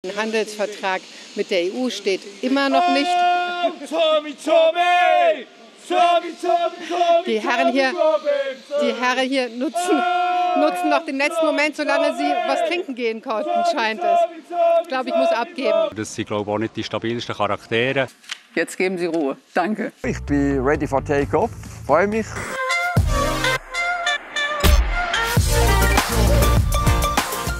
Ein Handelsvertrag mit der EU steht immer noch nicht. Die Herren hier nutzen noch den letzten Moment, solange sie was trinken gehen konnten, scheint es. Ich glaube, ich muss abgeben. Das sind, glaube ich, auch nicht die stabilsten Charaktere. Jetzt geben Sie Ruhe. Danke. Ich bin ready for take-off. Freue mich.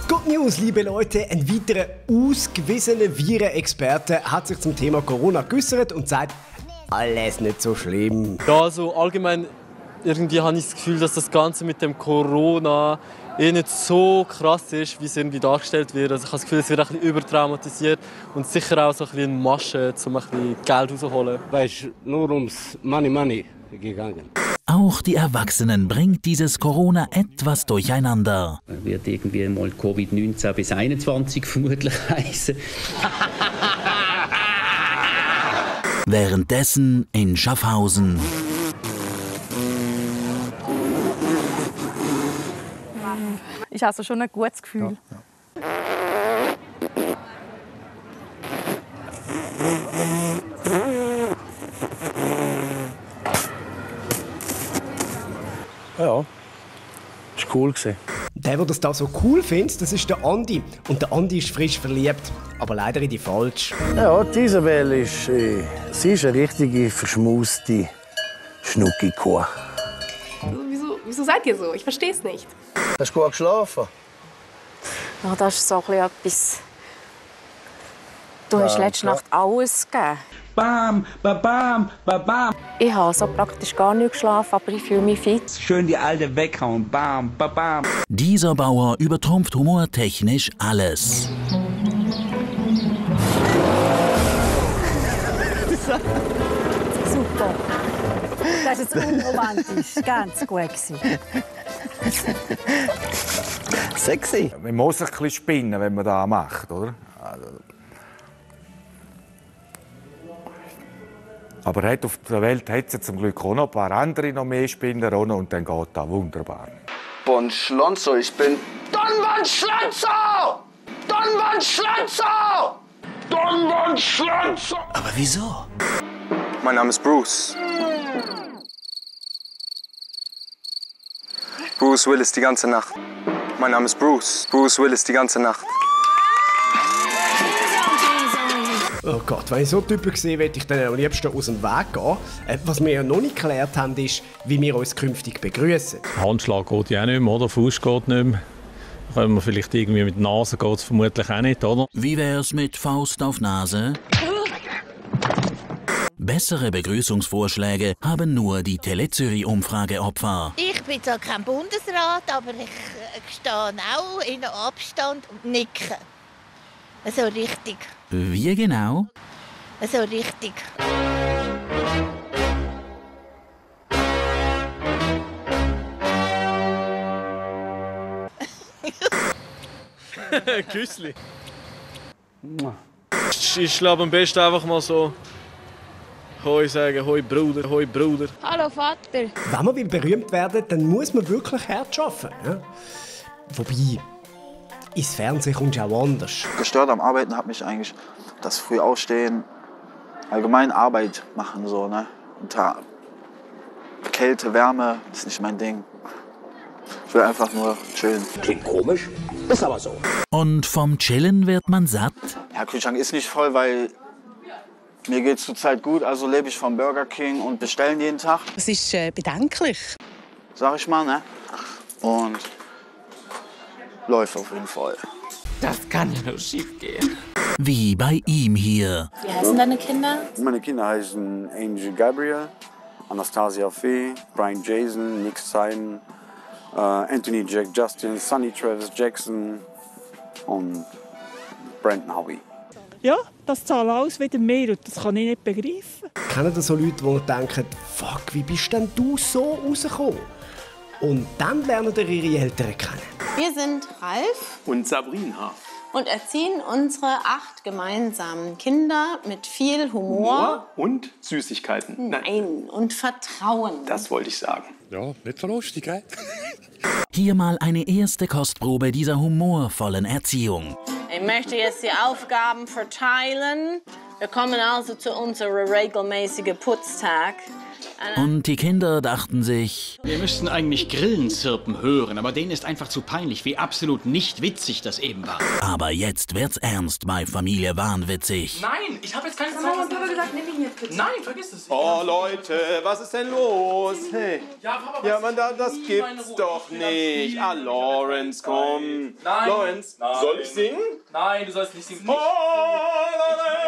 Good News, liebe Leute. Ein weiterer ausgewiesener Virenexperte hat sich zum Thema Corona geäußert und sagt, alles nicht so schlimm. Ja, also allgemein irgendwie habe ich das Gefühl, dass das Ganze mit dem Corona nicht so krass ist, wie es irgendwie dargestellt wird. Also ich habe das Gefühl, es wird ein bisschen übertraumatisiert und sicher auch so ein bisschen eine Masche, um ein bisschen Geld rauszuholen. Da ist nur ums Money gegangen. Auch die Erwachsenen bringt dieses Corona etwas durcheinander. Wird irgendwie mal Covid-19 bis 21 vermutlich heißen. Währenddessen in Schaffhausen. Ich habe also schon ein gutes Gefühl. Ja, das war cool. Der das da so cool findet, das ist der Andi. Und der Andi ist frisch verliebt, aber leider in die falsch. Ja, die Isabel ist, sie ist eine richtige verschmuste Schnucki-Kuh. Wieso seid ihr so? Ich verstehe es nicht. Hast du gut geschlafen? Ja, das ist so etwas. Du hast letzte Nacht alles gegeben. Bam, bam, bam, bam. Ich habe so praktisch gar nicht geschlafen, aber ich fühle mich fit. Schön die Alte weghauen. Bam, bam, bam. Dieser Bauer übertrumpft humortechnisch alles. Super. Das ist unromantisch. Ganz gut. Sexy. Man muss ein bisschen spinnen, wenn man das macht, oder? Aber auf der Welt hat es zum Glück auch noch ein paar andere noch mehr Spinner und dann geht das wunderbar. Bon Schlonzo, ich bin Don Schlonzo! Don Schlonzo! Don Schlonzo! Aber wieso? Mein Name ist Bruce. Bruce Willis die ganze Nacht. Mein Name ist Bruce. Bruce Willis die ganze Nacht. Oh Gott, wenn ich so Typen sehe, würde ich dann am liebsten aus dem Weg gehen. Was wir ja noch nicht geklärt haben, ist, wie wir uns künftig begrüßen. Handschlag geht ja auch nicht mehr, oder? Fuß geht nicht mehr. Können wir vielleicht irgendwie mit Nase geht es vermutlich auch nicht, oder? Wie wär's mit Faust auf Nase? Bessere Begrüßungsvorschläge haben nur die Tele-Zürich-Umfrageopfer. Ich bin zwar kein Bundesrat, aber ich stehe auch in Abstand und nicke. So richtig. Wie genau? So richtig. Küssli. Ich glaube am besten einfach mal so Hoi sagen, Hoi Bruder, Hoi Bruder. Hallo Vater. Wenn man berühmt werden will, dann muss man wirklich hart arbeiten. Ja? Wobei, ins Fernsehen kommt es auch anders. Gestört am Arbeiten hat mich eigentlich das früh aufstehen, allgemein Arbeit machen so, ne? Unter Kälte, Wärme, das ist nicht mein Ding. Ich will einfach nur chillen. Klingt komisch, ist aber so. Und vom Chillen wird man satt? Ja, Kühlschrank ist nicht voll, weil mir geht es zurzeit gut, also lebe ich vom Burger King und bestellen jeden Tag. Das ist bedenklich. Sag ich mal, ne? Und läuft auf jeden Fall. Das kann ja nur schief gehen. Wie bei ihm hier. Wie heißen deine Kinder? Meine Kinder heißen Angel Gabriel, Anastasia Fee, Brian Jason, Nick Simon, Anthony Jack Justin, Sonny Travis Jackson und Brandon Howie. Ja, das zahlt alles wieder mehr und das kann ich nicht begreifen. Kennen das so Leute, die denken, fuck, wie bist denn du so rausgekommen? Und dann lernen ihre Eltern kennen. Wir sind Ralf und Sabrina und erziehen unsere 8 gemeinsamen Kinder mit viel Humor und Süßigkeiten. Nein, und Vertrauen. Das wollte ich sagen. Ja, nicht so lustig, gell? Hier mal eine erste Kostprobe dieser humorvollen Erziehung. Ich möchte jetzt die Aufgaben verteilen. Wir kommen also zu unserem regelmäßigen Putztag. Und die Kinder dachten sich, wir müssten eigentlich Grillen zirpen hören, aber denen ist einfach zu peinlich, wie absolut nicht witzig das eben war. aber jetzt wird's ernst bei Familie Wahnwitzig. Nein, ich habe jetzt keine Zeit. Mama und Papa gesagt, nimm ihn hier bitte. Nein, vergiss es. Oh Leute, was ist denn los? Hey. Ja, Papa, Ja, man, das gibt's doch nicht. Ah, Lawrence, komm. Nein. Lawrence, Nein. soll ich singen? Nein, du sollst nicht singen. Oh, Lawrence!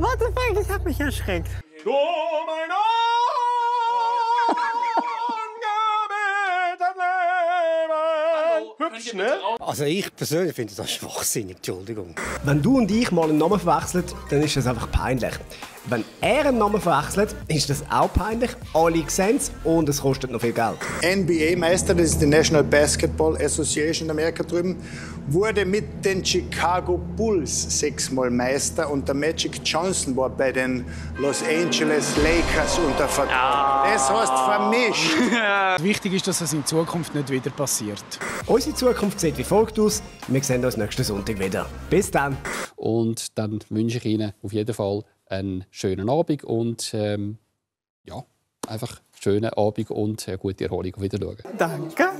What the fuck, das hat mich erschreckt. Du, mein ungebetet Leben. Hübsch, ne? Also ich persönlich finde das schwachsinnig, Entschuldigung. Wenn du und ich mal einen Namen verwechseln, dann ist das einfach peinlich. Wenn er einen Namen verwechselt, ist das auch peinlich. Alle sehen es und es kostet noch viel Geld. NBA-Meister, das ist die National Basketball Association in Amerika drüben, wurde mit den Chicago Bulls 6-mal Meister und der Magic Johnson war bei den Los Angeles Lakers unter Vertrag. Das heißt vermischt. Wichtig ist, dass das in Zukunft nicht wieder passiert. Unsere Zukunft sieht wie folgt aus. Wir sehen uns nächsten Sonntag wieder. Bis dann. Und dann wünsche ich Ihnen auf jeden Fall einen schönen Abend und ja, einfach schönen Abend und gute Erholung. Auf Wiedersehen. Danke.